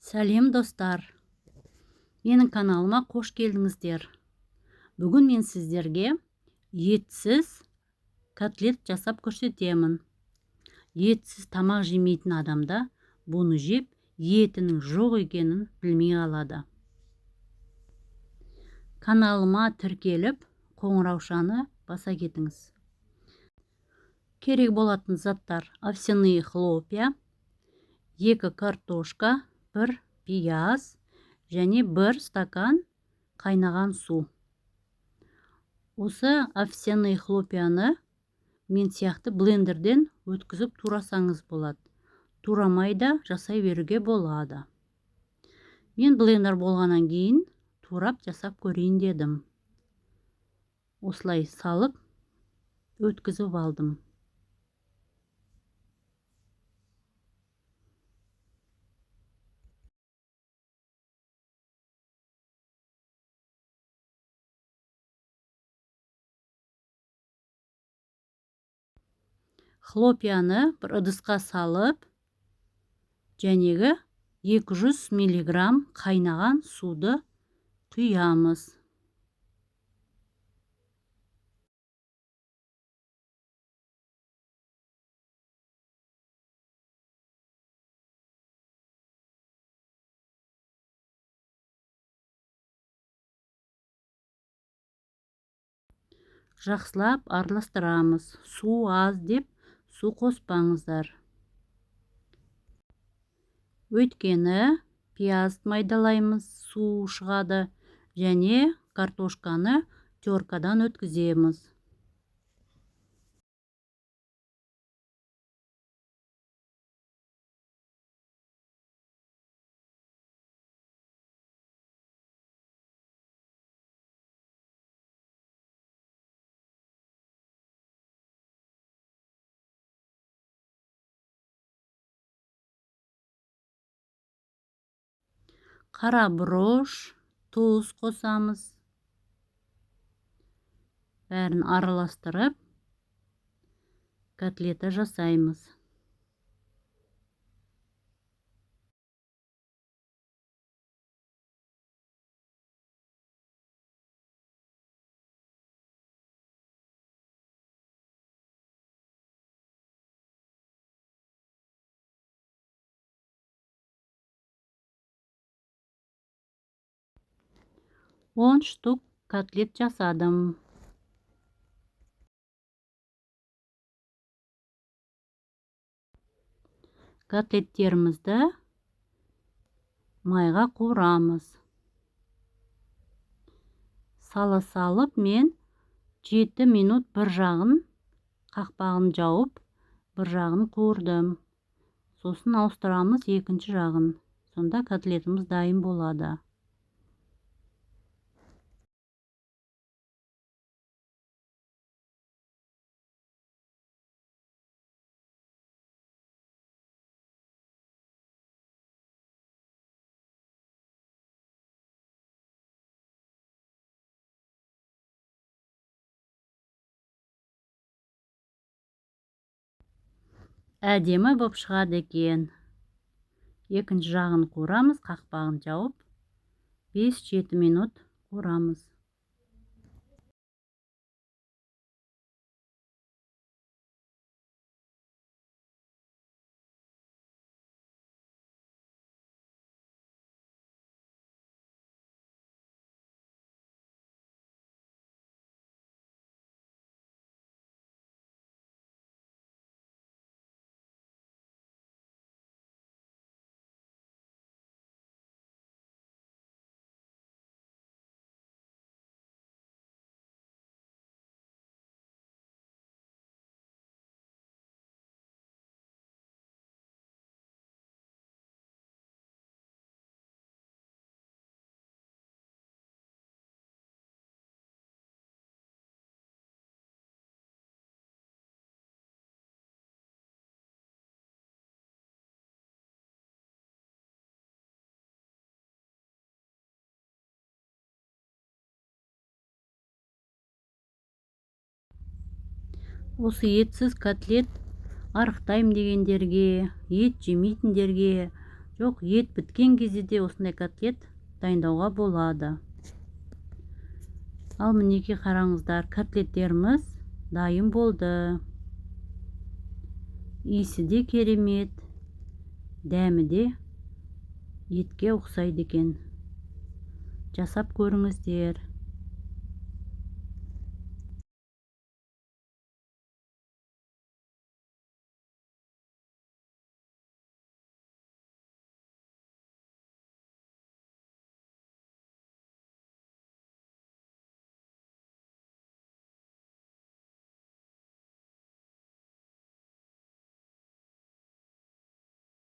Сәлем, достар! Менің каналыма қош келдіңіздер. Бүгін мен сіздерге етсіз котлет жасап көрсетемін. Етсіз тамақ жемейтін адамда бұны жеп, етінің жоқ екенін білмей қалады. Каналыма тіркеліп, қоңыраушаны баса кетіңіз. Керек болатын заттар: овсяные хлопья, 2 картошка, 1 пияз және 1 стакан қайнаған су. Осы овсяные хлопьяны мен сияқты блендерден өткізіп турасаңыз болады. Турамай да жасай беруге болады. Мен блендер болғаннан кейін турап жасап көрейін дедім. Осылай салып өткізіп алдым. Хлопьяны бір ыдысқа салып, жәнегі 200 миллиграмм қайнаған суды құямыз. Жақсылап араластырамыз. Су аз деп су қоспаңыздар. Өйткені пияз майдалаймыз, су шығады және картошканы теркадан өткіземіз. Қара бұрыш, тұз қосамыз. Бәрін араластырып, котлета жасаймыз. 10 штук котлет жасадым. Котлеттерімізді майға қуырамыз. Сала салып мен 7 минут бір жағын қақпағын жауып, бір жағын қуырдым. Сосын ауыстырамыз екінші жағын. Сонда котлетіміз дайын болады. Әдемі боп шығады екен. Екінші жағын қуырамыз, қақпағын жауып, 5-7 минут қуырамыз. Осы етсіз котлет арықтаймын дегендерге, ет жемейтіндерге, Жоқ, ет біткен кезде де осындай котлет дайындауға болады. Ал мінекей, қараңыздар, котлеттеріміз дайын болды. Иісі де керемет, дәмі де етке ұқсайды екен. Жасап көріңіздер.